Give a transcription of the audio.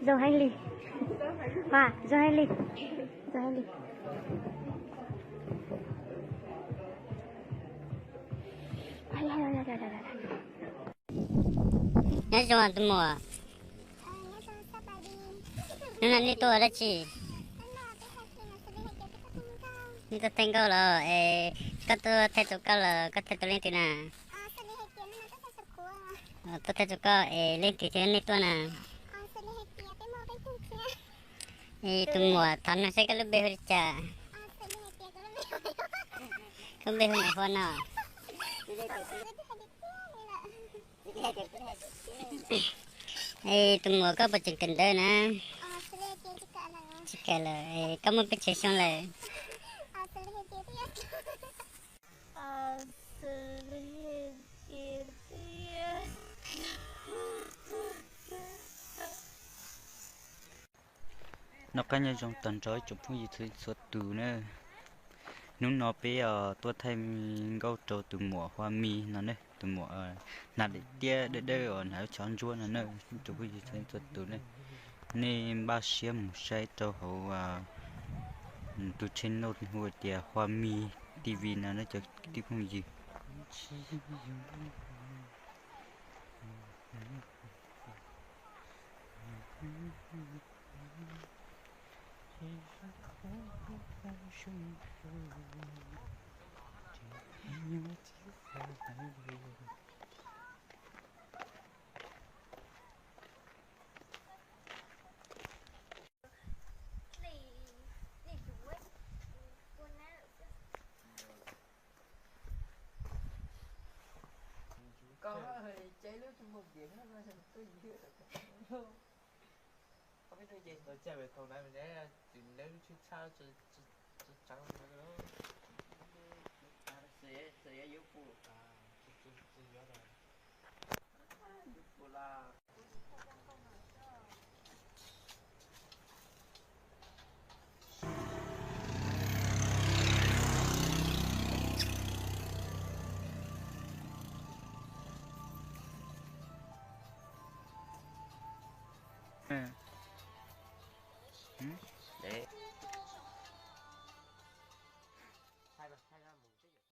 Zoo heev li. Pab, zoo heev li. Zoo heev li. Nyob zoo tus muam. Hnub no nej tuaj ua dab tsi? Nej tuaj thaij nkauj los es koj tuaj thaij tus koj los koj thaij tus leej twg na? Tuaj thaij tus koj es leej twg thiab nej tuaj na? Es tus muam, thov nug saib koj lub npe hu li cas? Koj npe hu Mus Hua no. Es tus muam, koj puas tseem kawm ntawv na? Tsis kawm lawm. Koj muaj pes tsawg xyoo lawm? Noj qab nyob zoo tag nrho ib tsoom phooj ywg txhua txhua tus na. Hnub no peb tuaj thaij nkauj rau tus muam Hua Mi no ne, tus muam hnav daim tiab dawb dawb uas hnav lub tsho ntsuab no na, ib tsoom phooj ywg txhua txhua tus na. Nej npaj siab mus saib rau hauv tus channel hu tias Hua Mi T V no na cov kwv tij phooj ywg.